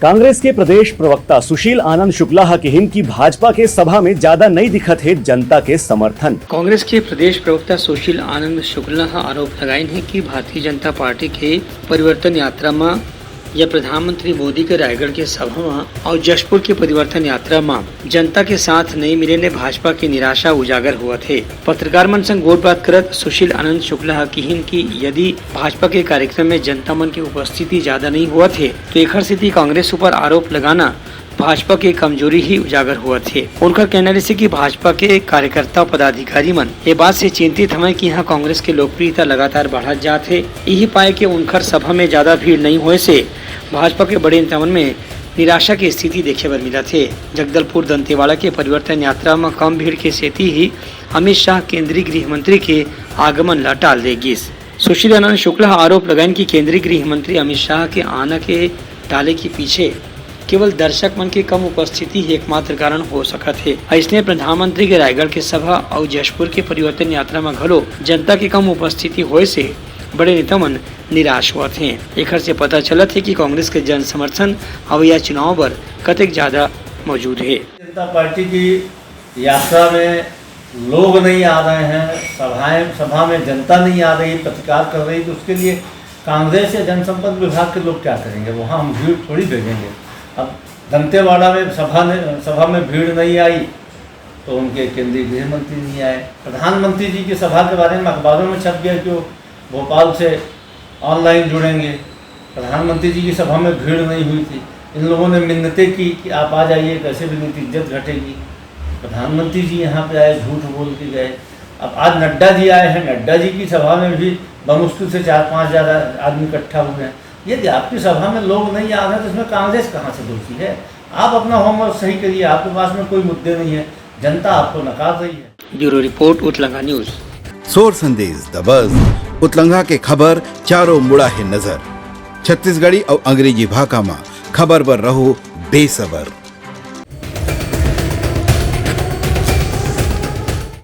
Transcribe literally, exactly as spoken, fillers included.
कांग्रेस के प्रदेश प्रवक्ता सुशील आनंद शुक्ला ह किहिन कि भाजपा के सभा में ज्यादा नइ दिखत हे जनता के समर्थन। कांग्रेस के प्रदेश प्रवक्ता सुशील आनंद शुक्ला ह आरोप लगाइन हे कि भारतीय जनता पार्टी के परिवर्तन यात्रा म या प्रधानमंत्री मोदी के रायगढ़ के सभा म अउ जशपुर के परिवर्तन यात्रा म जनता के साथ नइ मिले ले भाजपा के निराशा उजागर होवत हे। पत्रकार मन संग गोठबात करत सुशील आनंद शुक्ला ह किहिन कि यदि भाजपा के कार्यक्रम में जनता मन के उपस्थिति ज्यादा नइ होवत हे, तो एखर सेती कांग्रेस ऊपर आरोप लगाना भाजपा के कमजोरी ही उजागर होवत हे। उनकर कहना रिहिसे कि भाजपा के कार्यकर्ता पदाधिकारी मन ये बात से चिंतित हवय कि यहाँ कांग्रेस के लोकप्रियता लगातार बढ़त जात हे। इही पाय के उनकर सभा में ज्यादा भीड़ नइ होए से भाजपा के बड़े नेता मन में निराशा के स्थिति देखे बर मिलत हे। जगदलपुर दंतेवाड़ा के परिवर्तन यात्रा म कम भीड़ के सेती ही अमित शाह केंद्रीय गृह मंत्री के आगमन ला टाल दे गिस। सुशील आनंद शुक्ला ह आरोप लगाइन कि केंद्रीय गृह मंत्री अमित शाह के आना के टाले के पीछे केवल दर्शक मन के कम उपस्थिति ही एकमात्र कारण हो सकत हे। अइसने प्रधानमंत्री के रायगढ़ के सभा अउ जशपुर के परिवर्तन यात्रा म घलो जनता के कम उपस्थिति होए से बड़े नेता मन निराश होवत हें। एखर से पता चलत हे कि कांग्रेस के जन समर्थन अवइया चुनाव बर कतेक ज्यादा मौजूद हे। जनता पार्टी की यात्रा में लोग नहीं आ रहे हैं, सभाएं, सभा में जनता नहीं आ रही, प्रतिकार कर रही, तो उसके लिए कांग्रेस या जनसंपर्क विभाग के लोग क्या करेंगे? वहाँ हम भीड़ थोड़ी भेजेंगे। अब दंतेवाड़ा में सभा ने, सभा में भीड़ नहीं आई, तो उनके केंद्रीय गृह मंत्री नहीं आए। प्रधानमंत्री जी की सभा के बारे में अखबारों में छप गया कि वो भोपाल से ऑनलाइन जुड़ेंगे। प्रधानमंत्री जी की सभा में भीड़ नहीं हुई थी। इन लोगों ने मिन्नतें की कि आप आ जाइए, कैसे भी नहीं तो इज्जत घटेगी। प्रधानमंत्री जी यहाँ पे आए, झूठ बोल के गए। अब आज नड्डा जी आए हैं, नड्डा जी की सभा में भी बमुश्किल से चार पाँच हजार आदमी इकट्ठा हुए हैं। यदि आपकी सभा में लोग नहीं आ रहे, तो इसमें कांग्रेस कहाँ से दोषी है? आप अपना होमवर्क सही करिए, आपके पास में कोई मुद्दे नहीं है, जनता आपको नकार रही है। Bureau report, Utlanga news. सोर संदेश, द बज। उतलंगा के खबर चारों मुड़ा हे नजर। छत्तीसगढ़ी अउ अंग्रेजी भाखा म खबर बर रहो बेसबर।